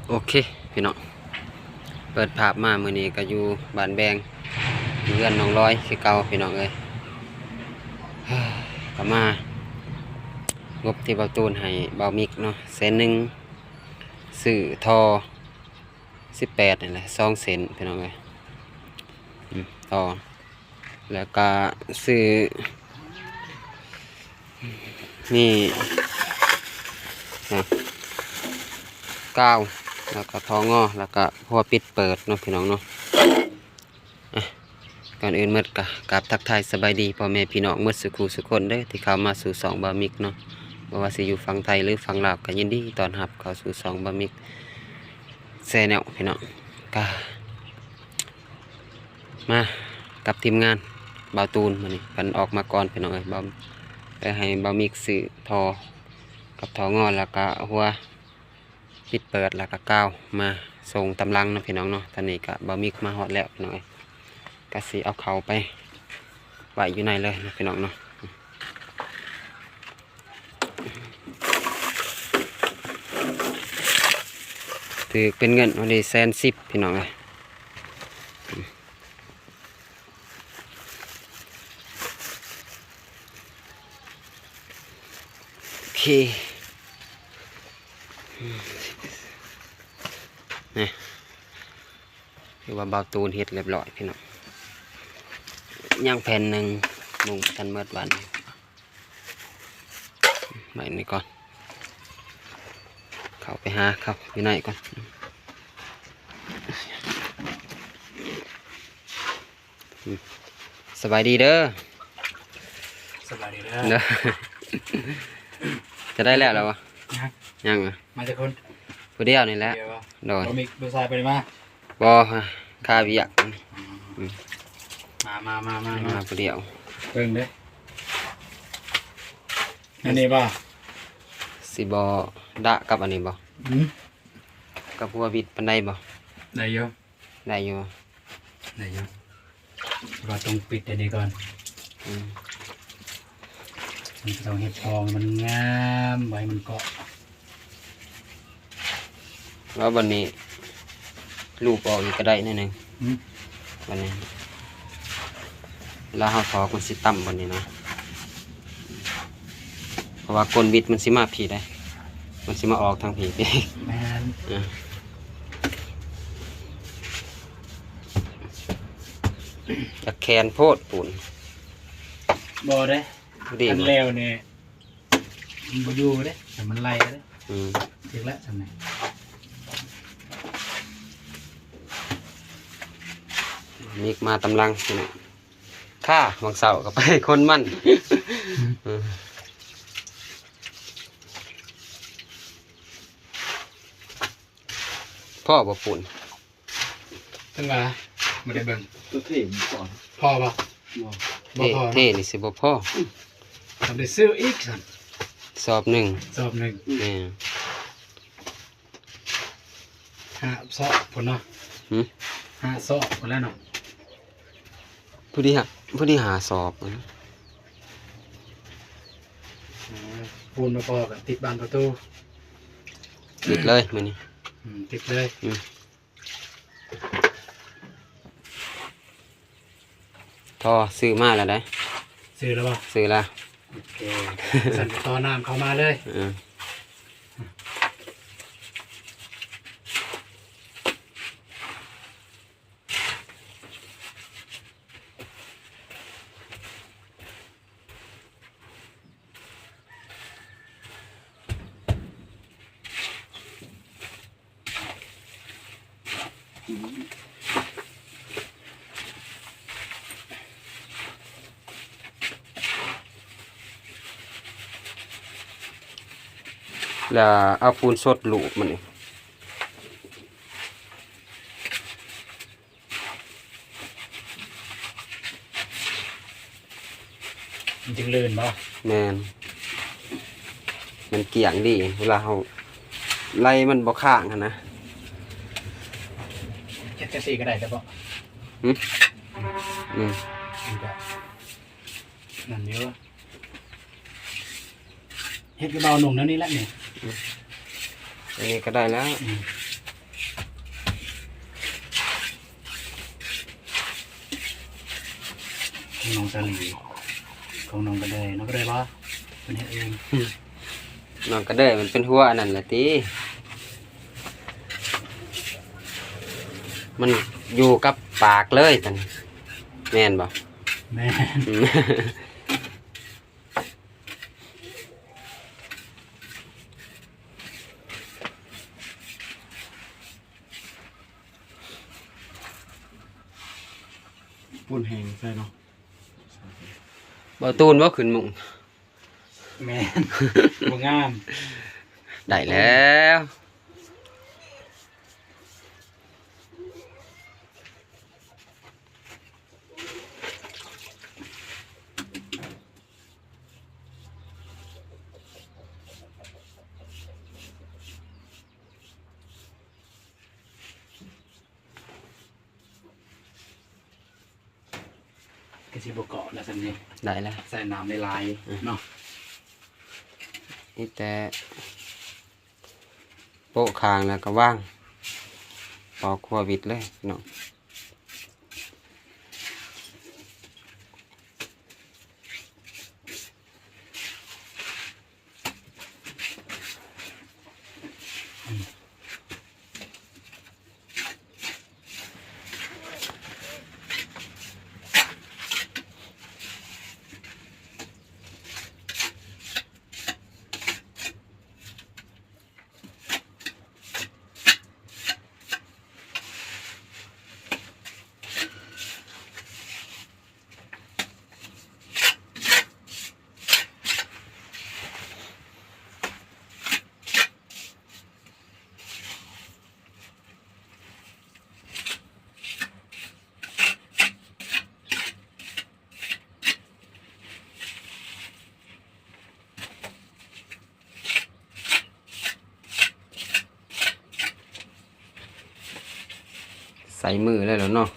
ໂອເຄພີ່ນ້ອງ ເປີດພາບມາມື້ນີ້ກໍຢູ່ບ້ານແບງ ຢູ່ເຮືອນນ້ອງລອຍຄືເກົ່າພີ່ນ້ອງເອີຍ. ກໍມາງົບທີ່ເບົາຕູນໃຫ້ເບົາມິກເນາະ ແສນໜຶ່ງ ຊື້ທໍ່ສິບແປດນີ້ແຫຼະ ສອງເສັ້ນພີ່ນ້ອງເອີຍ. ອືມ ຕໍ່ ແລ້ວກະຊື້ ນີ້ນະ ກາວ ແລ້ວກະທໍ່ງໍ ແລ້ວກະຫົວປິດເປີດເນາະພີ່ນ້ອງເນາະ. ອ່ະ ກ່ອນອື່ນໝົດກະກາບທັກທາຍສະບາຍດີພໍ່ແມ່ພີ່ນ້ອງໝົດສູ່ຄູ່ສູ່ຄົນເດີ ທີ່ເຂົ້າມາສູ່ຊ່ອງເບົາມິກເນາະ. ບໍ່ວ່າຊິຢູ່ຝັ່ງໄທ ຫຼື ຝັ່ງລາວ ກະຍິນດີຕ້ອນຮັບເຂົ້າສູ່ຊ່ອງເບົາມິກແຊນແນວພີ່ນ້ອງ. ກະ ມາກັບທີມງານເບົາຕູນ ມື້ນີ້ເພິ່ນອອກມາກ່ອນພີ່ນ້ອງເອີຍ. ເບົາ ເອີ ໃຫ້ເບົາມິກຊື້ທໍ່ກັບທໍ່ງໍ ແລ້ວກະຫົວປິດເປີດ ແລ້ວກະກາວມາສົ່ງຕາມຫຼັງເນາະພີ່ນ້ອງເນາະ. ຕອນນີ້ກະເບົາມິກມາຮອດແລ້ວພີ່ນ້ອງເອີຍ ກະຊິເອົາເຂົ້າໄປໄວ້ຢູ່ໃນເລີຍເນາະພີ່ນ້ອງເນາະ. ຖືກເປັນເງິນ ໂອເຄ ແສນສິບພີ່ນ້ອງເອີຍ. ໂອເຄ ນີ້ ຄືວ່າເບົາຕູນເຮັດລຽບຮ້ອຍພີ່ນ້ອງ. ຍັງແຜ່ນໜຶ່ງ ມຸງບໍ່ທັນໝົດວັນ. ໄວ້ນີ້ກ່ອນ ເຂົ້າໄປຫາເຂົາຢູ່ໃນກ່ອນ. ສະບາຍດີເດີ ສະບາຍດີເດີ ເດີ. ຈະໄດ້ແລ້ວລະບໍ່? ຍັງ ຍັງ ມາຈັກຄົນ? ຜູ້ດຽວນີ້ແຫຼະ ຜູ້ດຽວບໍ່? ໂດຍ ບໍ່ມີຜູ້ຊາຍໄປມາ? ບໍ່ ຄາວຽກ. ອືມ ມາ ມາ ມາ ມາ ມາຜູ້ດຽວ. ເບິ່ງເດີ ອັນນີ້ບໍ່? ຊິບໍ່ດະກັບອັນນີ້ບໍ່? ອືມ ກັບຫົວບິດປານໃດບໍ່? ໄດ້ຢູ່ ໄດ້ຢູ່ ໄດ້ຢູ່ ແຕ່ວ່າຕ້ອງປິດອັນນີ້ກ່ອນ. ອືມ ມັນຕ້ອງເຮັດຊ່ອງໃຫ້ມັນງາມ ບໍ່ໃຫ້ມັນເກາະ. ແລ້ວບັດນີ້ລູບອອກອີກກໍໄດ້ໜ້ອຍໜຶ່ງ. ອືມ ບັດນີ້ເວລາເຮົາຖອກມັນຊິຕ່ຳບັດນີ້ນະ ເພາະວ່າກົ້ນບິດມັນຊິມາພີ້ໄດ໋ ມັນຊິມາອອກທາງພີ້. ແມ່ນ ເອີ ຈັກແຂນໂພດປູນ. ບໍ່ເດ້ ດີ ຄັນແລ້ວນີ້ ມັນບໍ່ຢູ່ເດ້ ແຕ່ມັນໄລ່ເດ້. ອືມ ຖືກແລ້ວຊ່ຳນີ້ ມິກມາຕາມຫຼັງນີ້ນະ. ຄ່າ ຫວ່າງເຊົ້າກໍໄປຄົນມັນ. ອືມ ພໍບໍ່ປູນ? ເພິ່ນວ່າບໍ່ໄດ້ເບິ່ງ ຕົວເທມັນກ່ອນ ພໍບໍ່? ບໍ່ ບໍ່ພໍເນາະ ເທນີ້ຊິບໍ່ພໍ. ຕ້ອງໄດ້ຊື້ອີກຊັ້ນ ສອບໜຶ່ງ ສອບໜຶ່ງ. ແມ່ນ ຫ້າສອບພຸ້ນເນາະ. ຫື? ຫ້າສອບພຸ້ນແຫຼະເນາະ ພໍດີ ພໍດີຫ້າສອບ. ເອີ ປູນບໍ່ພໍກໍຕິດບານປະຕູ ຕິດເລີຍມື້ນີ້. ອືມ ຕິດເລີຍ. ອືມ ທໍ່ຊື້ມາແລ້ວໃດ໋. ຊື້ແລ້ວບໍ່? ຊື້ແລ້ວ. ໂອເຄ ຊັ້ນກໍຕໍ່ນ້ຳເຂົ້າມາເລີຍ. ເອີ. ແລ້ວເອົາປູນສົດລູບມັນນີ້. ມັນຈຶ່ງລື່ນບໍ່? ແມ່ນ ມັນກ້ຽງດີ ເວລາເຮົາໄລ່ມັນບໍ່ຄ້າງຫັ້ນນະ. ເຮັດຈັ່ງຊີ້ກໍໄດ້ແຕ່ບໍ່? ຫຶ? ອືມ ມັນກໍນັ້ນຢູ່. ເຮັດຄືເບົານຸ່ງແນວນີ້ແຫຼະນີ້. ອັນນີ້ກໍໄດ້ແລ້ວ. ອືມ. ນ້ອງສາລີ ຂອງນ້ອງກະເດີຍ ນ້ອງກະເດີຍບໍ່? ເພິ່ນເຮັດເອງ. ນ້ອງກະເດີຍມັນເປັນຫົວອັນນັ້ນລະຕິ ມັນຢູ່ກັບປາກເລີຍຕອນນີ້ ແມ່ນບໍ່? ແມ່ນ. ອືມ. ປຸ້ນແຫ້ງໃສ່ເນາະ. ບໍ່ຕູນບໍ່ຂຶ້ນມຸ້ງ. ແມ່ນ ບໍ່ງາມ. ໄດ້ແລ້ວ. ກະຊິບໍ່ເກາະແລ້ວສ່ຳນີ້ ໄດ້ແລ້ວ ໃສ່ນ້ຳຫຼາຍໆ ເອີ ເນາະ. ມີແຕ່ໂປະຂ້າງແລ້ວກະວາງ ປອກຄົວຫວິດເລີຍພີ່ນ້ອງ. ໃສ່ມືເລີຍແຫຼະເນາະ.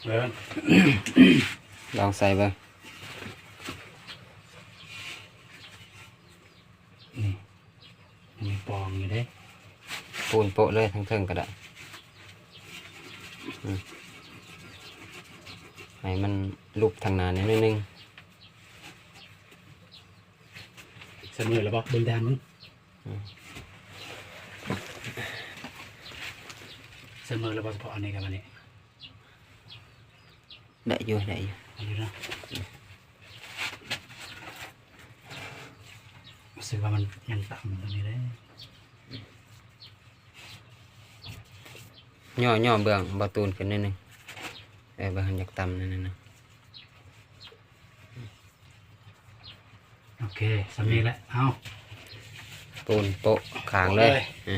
ເບິ່ງ ລອງໃສ່ເບິ່ງ ນີ້ ມັນຍັງປ່ອງຢູ່ເດ້ ປູນໂປະເລີຍ ທັງເທິງກະໄດ້ ອືມ ໃຫ້ມັນຫຼຸບທາງໜ້າແດ່ໜ້ອຍໜຶ່ງ. ສະເໝີແລ້ວບໍ່? ເບິ່ງດ້ານມັນ ອືມ ສະເໝີແລ້ວບໍ່? ສະເພາະອັນນີ້ກັບອັນນີ້ ໄດ້ຢູ່ ໄດ້ຢູ່ ໄດ້ຢູ່ເນາະ. ຮູ້ສຶກວ່າມັນຍັງຕ່ຳຕົວນີ້ເດ້ ຍໍ ຍໍເບື້ອງບໍ່ຕູນຂຶ້ນໜ້ອຍໜຶ່ງ ເອີ ເບິ່ງ ມັນຢາກຕ່ຳໜ້ອຍໜຶ່ງນະ. ໂອເຄ ສ່ຳນີ້ແຫຼະ ເອົາ ປູນໂປະຂ້າງເລີຍ ໂປະເລີຍ ເອີ.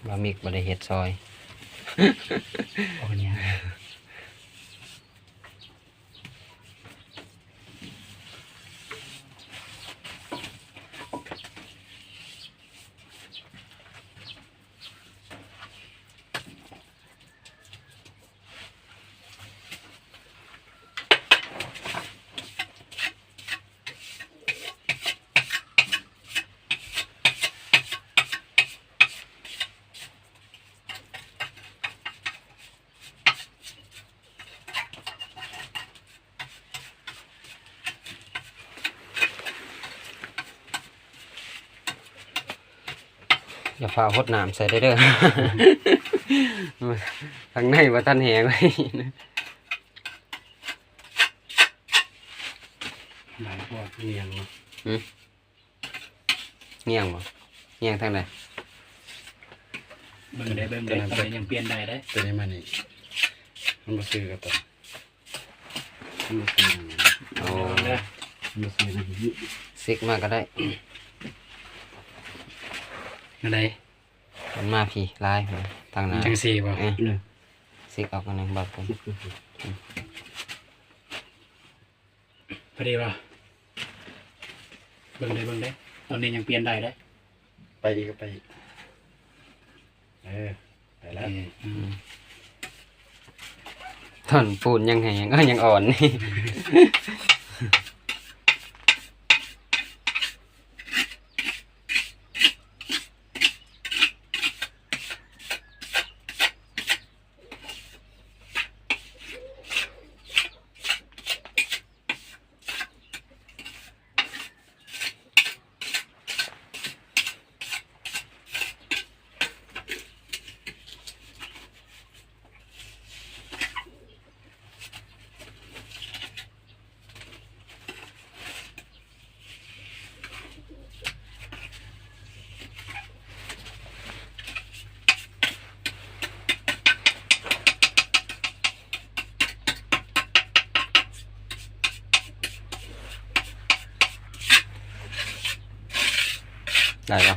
ບ່າວມິກບໍ່ໄດ້ເຮັດຊອຍ ບໍ່ເປັນຫຍັງ. ໂ ຢ່າຟ້າວຫົດນ້ຳໃສ່ເດີ້ ທາງໃນບໍ່ທັນແຫ້ງເລີຍ. ຫຼາຍພວກ ງຽງເນາະ. ຫືມ? ງຽງບໍ່? ງຽງທາງໃດ? ເບິ່ງເດ້ ເບິ່ງເດ້ ໂຕນີ້ຍັງປ່ຽນໄດ້ເດ້. ໂຕນີ້ມັນນີ້ ມັນບໍ່ຊື່ກັບໂຕ ມັນບໍ່ຊື່. ອໍ ເບິ່ງເດ້ ມັນບໍ່ຊື່ນະ. ຊິກມາກໍໄດ້. ອັນໃດ? ມັນມາພີ້ຫຼາຍ ທາງໜ້າ ຈັ່ງຊີ້ບໍ່? ເອີ ຊິກອອກອັນໜຶ່ງບາດ. ພໍດີບໍ່? ເບິ່ງເດ້ ເບິ່ງເດ້ ໂຕນີ້ຍັງປ່ຽນໄດ້ເດ້. ໄປອີກ ໄປອີກ. ເອີ ໄປແລ້ວ. ອືມ ທ່ອນປູນຍັງແຮງ ເອີ ຍັງອ່ອນ. ໄດ້ບໍ່?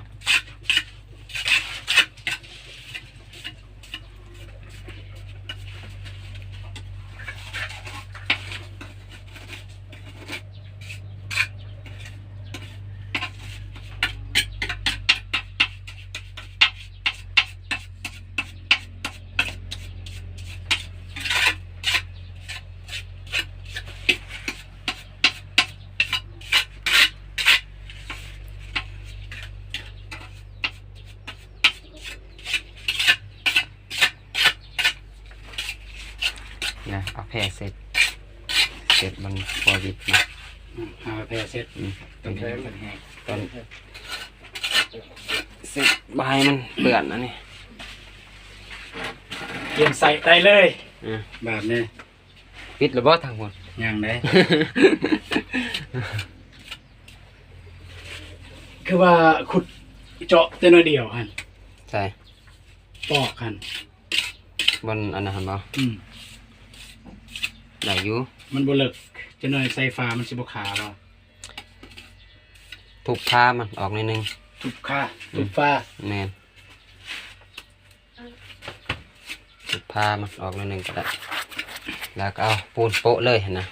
ນະ ເອົາແຜ່ເຊັດ ເຊັດມັນພໍວິດນະ. ອືມ ເອົາແຜ່ເຊັດ. ອືມ ຕ້ອງໃຫ້ມັນແຫ້ງ ຕ້ອງເຊັດບໍ່ໃຫ້ມັນເປື້ອນອັນນີ້. ກຽມໃສ່ໄດ້ເລີຍ. ອືມ ບາດນີ້ ປິດແລ້ວບໍ່ທາງພຸ້ນ? ຍັງເດ້. ຄືວ່າຂຸດເຈາະແຕ່ໜ້ອຍດຽວຫັ້ນ. ໃສ? ປອກຫັ້ນ. ບ່ອນອັນນັ້ນຫັ້ນບໍ່? ອືມ ໄດ້ຢູ່. ມັນບໍ່ເລິກ ຈັກໜ້ອຍໃສ່ຝາມັນຊິບໍ່ຄາບໍ່? ທຸບຝາມັນອອກໜ້ອຍໜຶ່ງ. ທຸບຄາ ອືມ ທຸບຝາ. ແມ່ນ. ຝາມັນອອກໜ້ອຍໜຶ່ງກໍໄດ້ ແລ້ວກໍເອົາປູນໂປະເລີຍຫັ້ນນະ.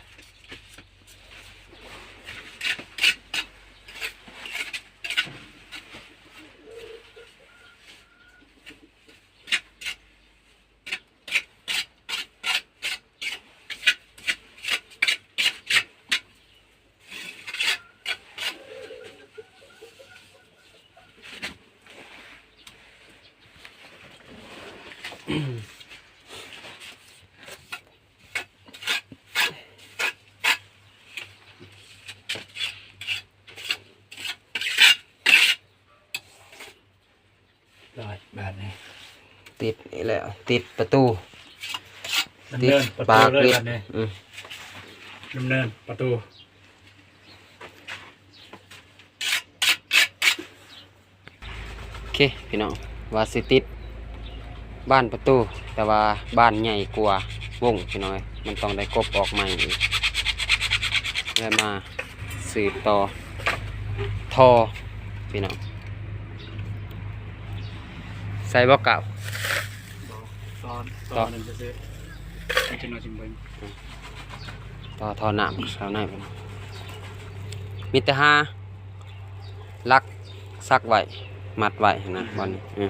ຮ້ອຍບາດນີ້ ຕິດນີ້ແຫຼະ ຕິດປະຕູ ດຳເນີນປະຕູເລີຍບາດນີ້. ອືມ ດຳເນີນປະຕູ. ໂອເຄ ພີ່ນ້ອງ ວ່າຊິຕິດບານປະຕູ ແຕ່ວ່າບານໃຫຍ່ກວ່າວົງ ພີ່ນ້ອງເອີຍ ມັນຕ້ອງໄດ້ກົບອອກໃໝ່ອີກ ແລ້ວມາສືບຕໍ່ທໍ່ ພີ່ນ້ອງ. ໃສ່ບໍ່ກາວ? ບໍ່ ຕໍ່ ຕໍ່ ຕໍ່ນັ້ນຊື່ໆ ຈັກໜ້ອຍຈຶ່ງເບິ່ງ. ຕໍ່ທໍ່ນ້ຳເຂົ້າໃນ ມີແຕ່ຫາຫຼັກສັກໄວ້ ມັດໄວ້ຫັ້ນນະ ອືມ ບ່ອນນີ້. ເອີ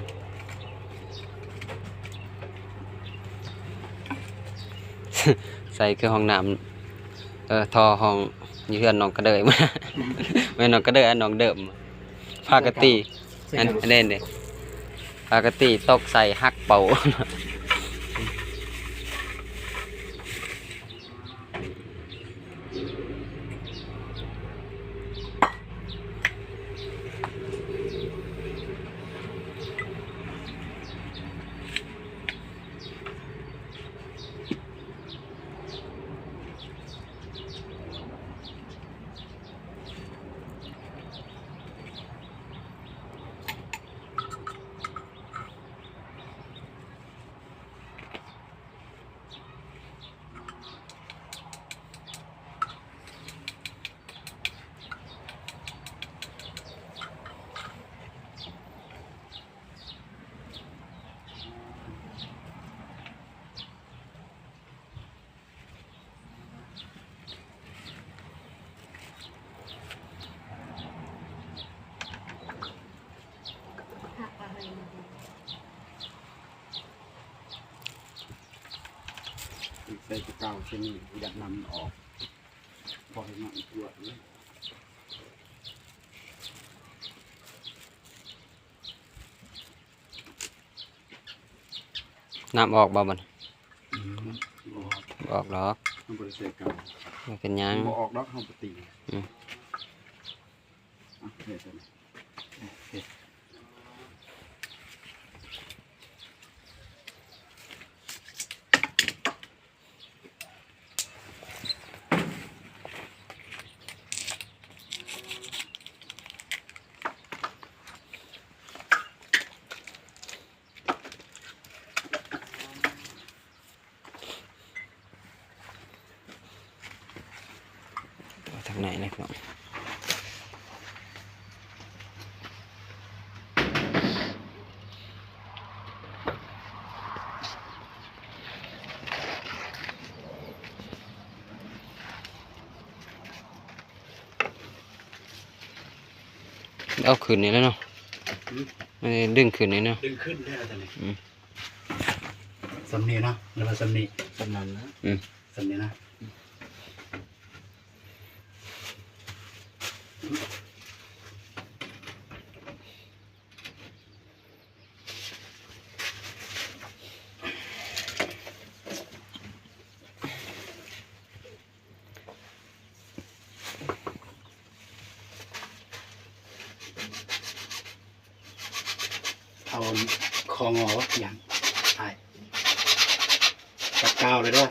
ໃສ່ຄືຫ້ອງນ້ຳ ເອີ ທໍ່ຫ້ອງຢູ່ເຮືອນນ້ອງກະເດີຍ ແມ່ນນ້ອງກະເດີຍ ອັນນ້ອງເດີມ ພາກະຕີ ອັນ ອັນນັ້ນເດ້ ພາກະຕີຕົກໃສ່ຫັກເປົ່າ. ໂ ໄດ້ແຕ່ເກົ່າ ເຊັ່ນນີ້ ຢາກນຳອອກ ພໍໃຫ້ມັນກວດເລີຍ. ນ້ຳອອກບໍ່ບັດນີ້? ອືມ ບໍ່ອອກ ບໍ່ອອກດອກ. ມັນບໍ່ໄດ້ໃສ່ກາວ ບໍ່ເປັນຫຍັງ ມັນບໍ່ອອກດອກ ເຮົາບໍ່ຕີ. ອືມ ອ່ະ ເຮັດ ເອົາທາງໃນເລີຍເນາະ. ເອົາຂຶ້ນນີ້ແຫຼະເນາະ. ອືມ ເອີ ດຶງຂຶ້ນນີ້ເນາະ ດຶງຂຶ້ນໄດ້ແລ້ວຕອນນີ້. ອືມ ສ່ຳນີ້ເນາະ ຫຼືວ່າສ່ຳນີ້? ສ່ຳນັ້ນນະ. ອືມ ສ່ຳນີ້ນະ. ເອົາ ຄອງໍ ຫຍັງ ອ້າຍ ຈັບກາວເລີຍເດີ.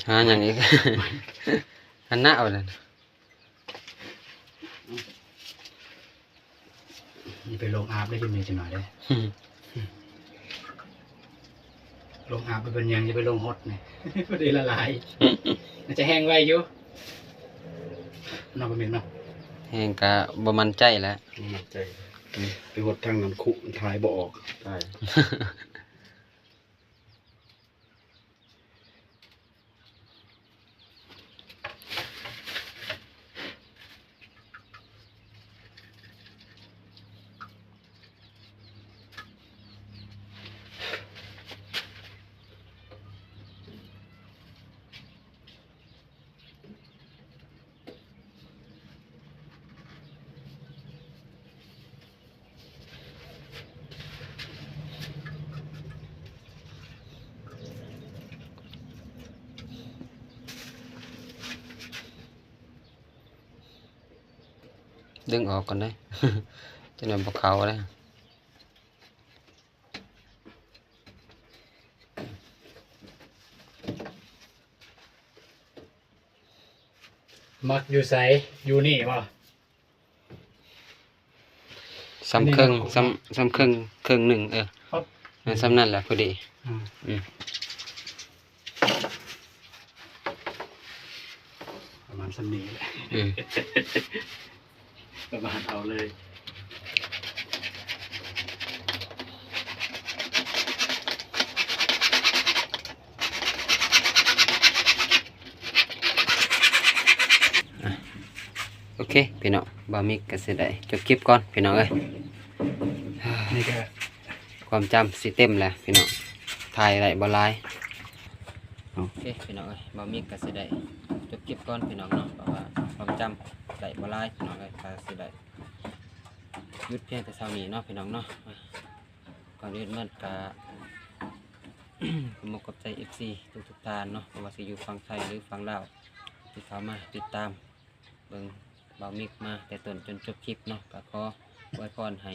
ຫາຫຍັງອີກ? ອັນນະ ວ່ານັ້ນ. ຢ່າໄປລົງອາບເດີ ຈັກໜ້ອຍເດີ. ລົງອາບບໍ່ເປັນຫຍັງ ຢ່າໄປລົງຫົດນີ້ ພໍດີລະລາຍ. ມັນຈະແຫ້ງໄວຢູ່ເນາະ ບໍ່ແມ່ນເນາະ? ແຫ້ງກະບໍ່ໝັ້ນໃຈແຫຼະ. ບໍ່ໝັ້ນໃຈ. ອືມ ໄປຫົດທາງນ້ຳຄຸ ມັນຖ່າຍບໍ່ອອກ. ຕາຍ. ດຶງອອກກ່ອນເດີ ຈັ່ງນັ້ນບໍ່ເຂົ້າເດີ. ມັກຢູ່ໃສ? ຢູ່ນີ້ບໍ່? ສ່ຳເຄິ່ງ ສ່ຳ ສ່ຳເຄິ່ງ ເຄິ່ງໜຶ່ງ ເອີ ແມ່ນສ່ຳນັ້ນແຫຼະ ພໍດີ. ອືມ ອືມ ປະມານສ່ຳນີ້ແຫຼະ. ອືມ ປະມານເອົາເລີຍ. ອ່ະ ໂອເຄພີ່ນ້ອງ ບ່າວມິກກໍຊິໄດ້ຈົບຄລິບກ່ອນພີ່ນ້ອງເອີຍ. ນີ້ກໍ ຄວາມຈຳຊິເຕັມແລ້ວພີ່ນ້ອງ ຖ່າຍໄດ້ບໍ່ຫຼາຍ. ໂອເຄພີ່ນ້ອງເອີຍ ບ່າວມິກກໍຊິໄດ້ຈົບຄລິບກ່ອນພີ່ນ້ອງເນາະ ເພາະວ່າຄວາມຈຳໄດ້ບໍ່ຫຼາຍພີ່ນ້ອງເອີຍ ກໍຊິໄດ້ຢຸດພຽງແຕ່ເທົ່ານີ້ເນາະພີ່ນ້ອງເນາະ. ກ່ອນອື່ນໝົດກໍ ຂອບອົກຂອບໃຈເອັຟຊີທຸກໆທ່ານເນາະ ບໍ່ວ່າຊິຢູ່ຝັ່ງໄທ ຫຼື ຝັ່ງລາວ ທີ່ເຂົ້າມາຕິດຕາມ ເບິ່ງບ່າວມິກມາແຕ່ຕົ້ນຈົນຈົບຄລິບເນາະ ກໍຂໍອວຍພອນໃຫ້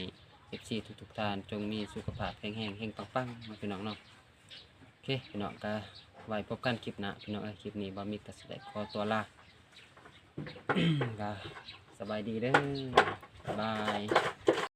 ເອັຟຊີທຸກໆທ່ານ ຈົ່ງມີສຸຂະພາບແຂງແຮງ ເຮັງປັງໆເນາະພີ່ນ້ອງເນາະ. ໂອເຄພີ່ນ້ອງ ກໍໄວ້ພົບກັນຄລິບໜ້າພີ່ນ້ອງເອີຍ. ຄລິບນີ້ບ່າວມິກກໍຊິໄດ້ຂໍຕົວລາ ກໍສະບາຍດີເດີ ບາຍ.